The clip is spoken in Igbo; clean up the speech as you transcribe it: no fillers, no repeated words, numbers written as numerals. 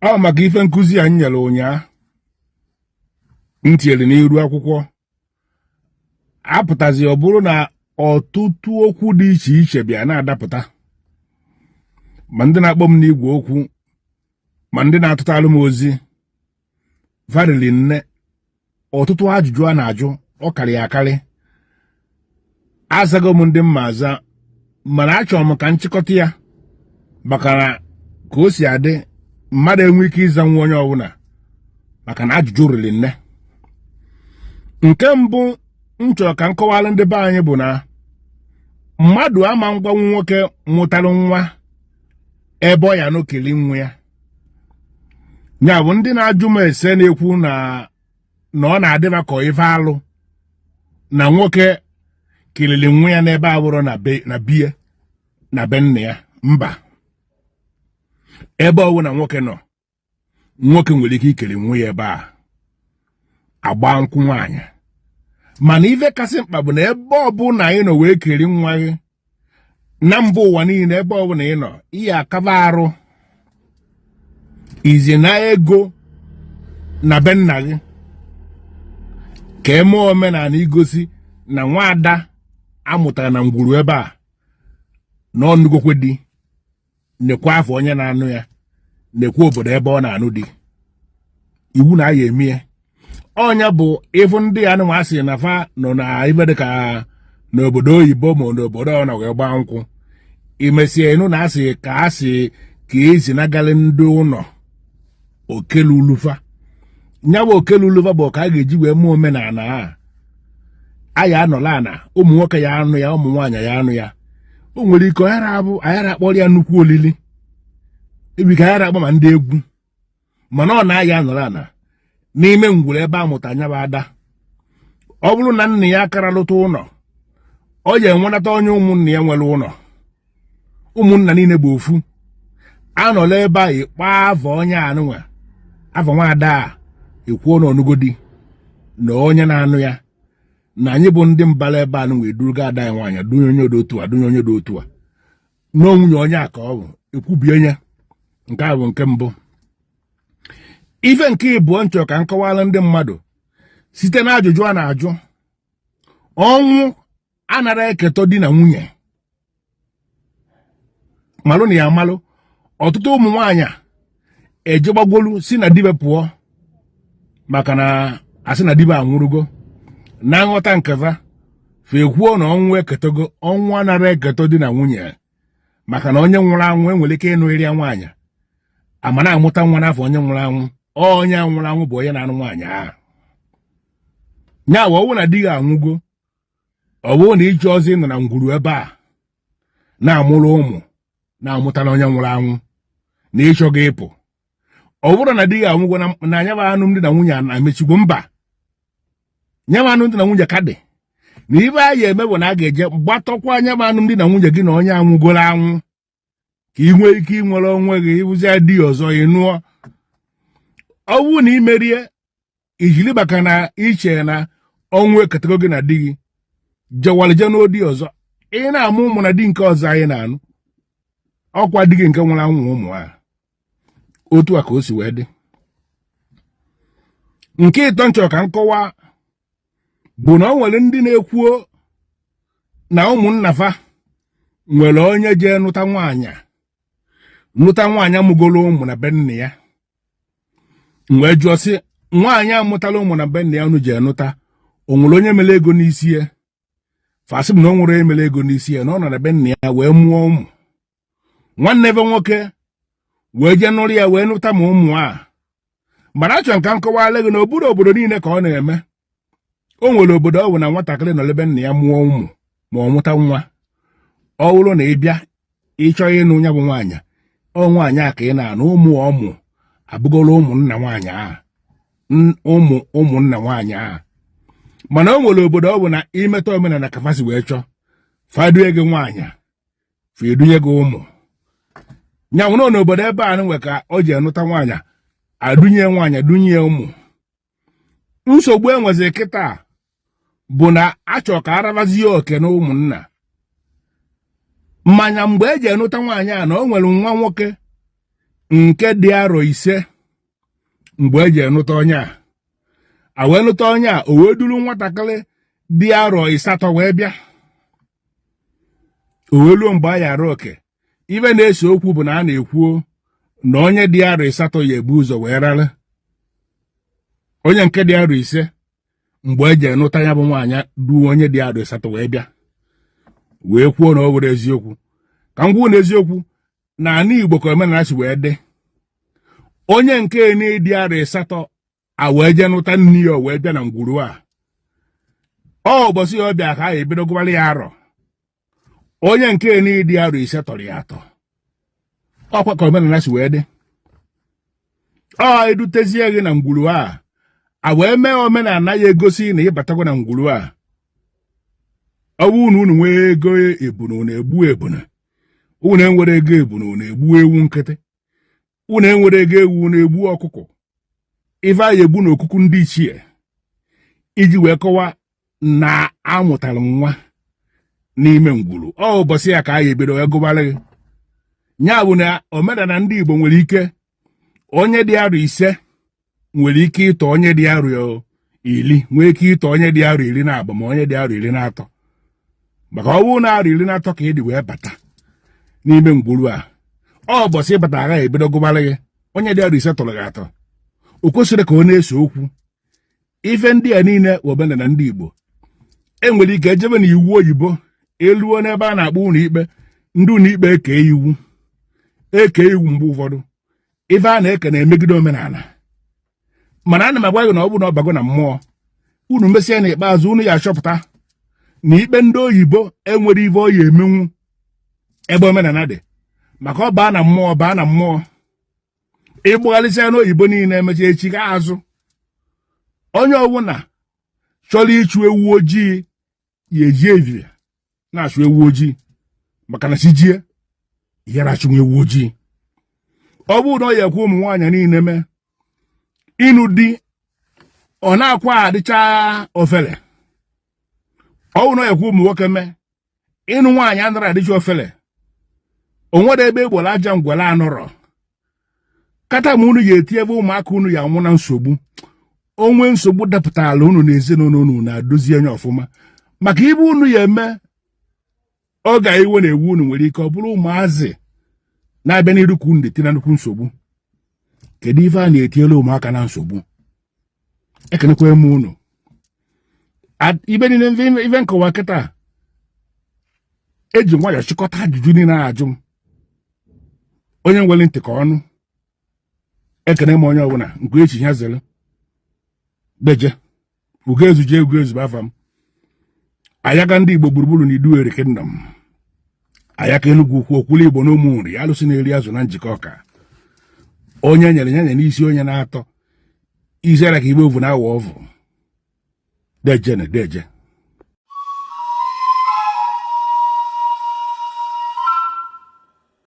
Ọ maka ife nkụzi a m nyere ụnyaa m tinyere n'iru akwụkwọ apụtazi, ọ bụrụ na ọtụtụ okwu dị iche iche bịa na-adapụta, ma ndị na-akpọ m n'igwe okwu, ma ndị na-atụtalụ m ozi varili nne. Ọtụtụ ajụjụ a na-ajụ ọ karịa akarị. Azago m ndị mma aza, mana achọrọ m ka m chịkọta ya, maka na ka o si adị, mmadụ enwe ike ịza nwa onye ọbụla, maka na ajụjụ riri nne. Nke mbụ m chọrọ ka m kọwara ndị be anyị bụ na mmadụ ama ngwanwu nwoke mụtara nwa ebe ọ ya n'okili nwa ya. Ya bụ, ndị na-ajụ m ese na-ekwu na na ọ na-adị maka ife alụ na nwoke kelili nwa ya n'ebe awụrọ na bie na be nna ya. Mba, ebe ọwụ na nwoke nọ, nwoke nwere ike ikele nwa ya ebe a agba nkwụ nwaanyị. Mana ife kasị mkpa bụ na ebe ọbụla ị nọ wee keri nwa gị na mba ụwa niile, ebe ọbụla ị nọ, ihe akaba arụ izi na ego na be nna gị ka eme omenala igosi na nwaada amụtara na ngwuru ebe a na ọnụgokwe di, nekwa afọ onye na-anụ ya, nekwa obodo ebe ọ na-anụ di. Iwu na aya emie ọnya bụ ịfụ ndị ya nwa asị na fa nọ na ife dịka n'obodo oyibo ma n'obodo ọ na wee gbaa nkwụ, imesie ịnụ na asị ka asị ka ezi nagalị ndị ụlọ okelulufa. Nya bụ okelulufa bụ ka a ga-eji wee mee omenala a. A ya anọla ana, ụmụ nwoke ya anụ ya, ụmụ nwaanyị ya anụ ya. O nwere ike ọghara abụ aghara akpọrọ ya nnukwu olili ebi ka aghara akpọ ma ndị egwu, mana ọ na-aya anọrọ ana n'ime ngwuru ebe a mụta anya bụ ada. Ọ bụrụ na nna ya akara lụta ụlọ, ọ ya enwenata onye ụmụnna ya nwere ụlọ. Ụmụnna niile bụ ofu anọla ebe a ịkpa afọ onye anụnwa, afọ nwaada a, ekwuo na ọnụgodi na onye na-anụ ya, na anyị bụ ndị mbara ebe anụnwa edurugo ada ya nwaanyị, dunye onye dị otu a, dunye onye dị otu a, na nwunye onye a ka ọ bụ, ekwubie ya. Nke a bụ nke mbụ. Ife nke ịbụọ nchọ ka m kọwara ndị mmadụ site na ajụjụ a na-ajụ: ọnwụ anara eketọ di na nwunye. Malụ na ya amalụ, ọtụtụ ụmụ nwaanyị ejegbagwolu si na dibe pụọ maka na asị na dibe anwụrụgo. Na nghọta nke fa, fa ekwuo na ọnwụ eketogo. Ọnwụ anara eketọ di na nwunye, maka na onye nwụrụ anwụ enwere ike ịnụ ịrịa nwaanyị ama na-amụta nwa n'afọ onye nwụrụ anwụ. Onye nwụrụ anwụ bụ onye na-anụ nwaanyị ahụ. Nya ọ bụrụ na di gị anwụgo, ọ bụrụ na ịchọ ọzọ ịnọ na ngwuru ebe a na-amụrụ ụmụ na-amụta na onye nwụrụ anwụ na ịchọghị ịpụ, ọ bụrụ na di gị anwụgo, na anya bụ alụmdi na nwunye na-emechigwo. Mba, nya bụ alụmdi na nwunye ka dị. Na ibe a ya eme bụ na a ga-eje gbatọkwa anya bụ alụmdi na nwunye gị na onye anwụgoro anwụ, ka ị nwee ike ịnwere onwe gị ịbụzi di ọzọ ị nụọ. Ọ bụrụ na ị merie ijiri maka na iche na ọnwụ eketago gị na di gị, jewara je n'odi ọzọ, ị na-amụ ụmụ na di nke ọzọ anyị na-anụ, ọkwa di gị nke nwụrụ anwụ ụmụ a. Otu a ka o si wee dị. Nke ịtọ nchọrọ ka m kọwaa bụ na o nwere ndị na-ekwuo na ụmụnna fa nwere onye jee nụta nwaanyị, nụta nwaanyị amụgoro ụmụ na be nna ya. M wee jụọ sị, nwaanyị amụtala ụmụ na be nna ya unu jee nụta, o nwere onye mere ego n'isi ya? Fasị m na o nwere onye mere ego n'isi ya, na ọ nọ na be nna ya wee mụọ ụmụ. Nwanne ebe nwoke wee jee nụrụ ya, wee nụta ma ụmụ a. Mana achọrọ m ka m kọwara gị na obodo obodo niile ka ọ na-eme. O nwere obodo ọ bụ na nwatakịrị nọ ebe nna ya mụọ ụmụ ma ọ mụta nwa, ọ bụrụ na ị bịa ịchọ ịnụ ya bụ nwaanyị, ọ nwaanyị a ka ị na-anụ, ụmụ ọmụ abụgoro ụmụnna nwaanyị ahụ, ụmụ ụmụnna nwaanyị ahụ. Mana o nwere obodo ọ bụ na imeta omenala ka fasi wee chọọ, fadue gị nwaanyị, fa edunye gị ụmụ nyanwụ. Nọ n'obodo ebe a nwe ka o ji enụta nwaanyị, adunye nwaanyị, dunye ụmụ. Nsogbu enwezi kịta bụ na achọ ka arabazie oke na ụmụnna mmanya. Mgbe eji enụta nwaanyị a, na o nwere nwa nwoke nke dị arọ 5. Mgbe eji enụta onye a, a wee nụta onye a, o wee duru nwatakịrị dị arọ 8 wee bịa. O wee luo mgbe a ya arụ oke. Ife na-ese okwu bụ na a na-ekwuo na onye dị arọ 8 ya ebu ụzọ wee rara onye nke dị arọ 5. Mgbe eji enụta ya bụ nwaanyị du onye dị arọ 8 wee bịa, wee kwuo na ọ were eziokwu. Ka m gwuo na eziokwu na ala Igbo ka omenala si wee dị, onye nke na-edi arọ 8 a wee jee nụta nne ya, wee bịa na ngwuru a, ọ ụbọchị ya ọ bịa ka a ebido gụbara ya arọ. Onye nke na-edi arọ 5 tọrọ ya atọ. Ọkwa ka omenala si wee dị. Ọ edutezie gị na ngwuru a, a wee mee omenala ya egosi na ịbatago na ngwuru a. Ọ bụrụ na unu nwee ego ebunu, unu egbu ebunu. Unu enwere ego ebunu, unu egbu ewu nkịtị. Unu enwere ego ewu, unu egbu ọkụkọ. Ife a egbu na okuku ndị ichie iji wee kọwa na amụtara nwa n'ime ngwuru, ọ ụbọchị ya ka a ebido wee gụbara gị. Ya bụ na omenala ndị Igbo nwere ike, onye dị arọ 5 nwere ike ịtọ onye dị arọ 10, nwee ike ịtọ onye dị arọ 12 ma onye dị arọ 13. Maka ọ bụrụ na arọ 13 ka ị dị wee bata n'ime ngwuru a, ọ ụbọchị ịbata agaghị ebido gụbara gị. Onye dị arọ 5 tọrọ gị atọ. O kwesịrị ka ọ na-ese okwu. Ife ndị a niile omenala ndị Igbo. Enwere ike ejebe na iwu oyibo, eluo n'ebe a na-akpọ ụlọ ikpe, ndị ụlọ ikpe eke iwu, eke iwu. Mgbe ụfọdụ ife a na-eke na-emegide omenala, mana ana m agwa gị na ọ bụrụ na ọ bago na mmụọ unu, mesịa n'ikpeazụ unu ya achọpụta na ikpe ndị oyibo enwere ife ọ ya emenwu ebe omenala dị. Maka ọ baa na mmụọ, baa na mmụọ. Ịgbagharịsịa n'oyibo niile, emecha echi gaa azụ. Onye ọbụla chọrọ ịchụ ewu ojii ya eji evie na-achụ ewu ojii, maka na chi jie yara achụnwa ewu ojii. Ọ bụrụ na ọ ya ekwe ụmụ nwaanyị niile mee ịnụ di, ọ na-akwa adịcha ofele. Ọ bụrụ na ọ ya ekwe ụmụ nwoke mee ịnụ nwaanyị, anaghị adịcha ofele. O nwere ebe egboro aja ngwele anọrọ kata ma unu ga-eti ebe ụmụaka unu ya anwụ na nsogbu. Onwe nsogbu dapụtara unu na ezinụlọ unu na-adozi anya ọfụma, maka ibe unu ya eme oge iwe na-ewu unu nwere ike ọ bụrụ ụmụazị na-abịa n'iru ka unu na-eti na nnukwu nsogbu. Kedu ife a na-etielu ụmụaka na nsogbu? Ekenekwa m unu ibe niile. Ife nkọwa kịta eji nwayọọ chịkọta ajụjụ niile ajụ m. Onye nwere ntị ka ọnụ. Ekene m onye ọbụla nke echi ya zere beje. Ugoezu ji egwu ezu bụ afa m. Ayaga ndị Igbo gburugburu na Iduere Kingdom, ayaka Enugwu Ukwu, okwulu Igbo na ụmụ nri, alụsị na-eri azụ na njikọ ọka. Onye nyere ya nye n'isi, onye na-atọ izere ka igbe ovu na-awa ọvụ. Deje na deje.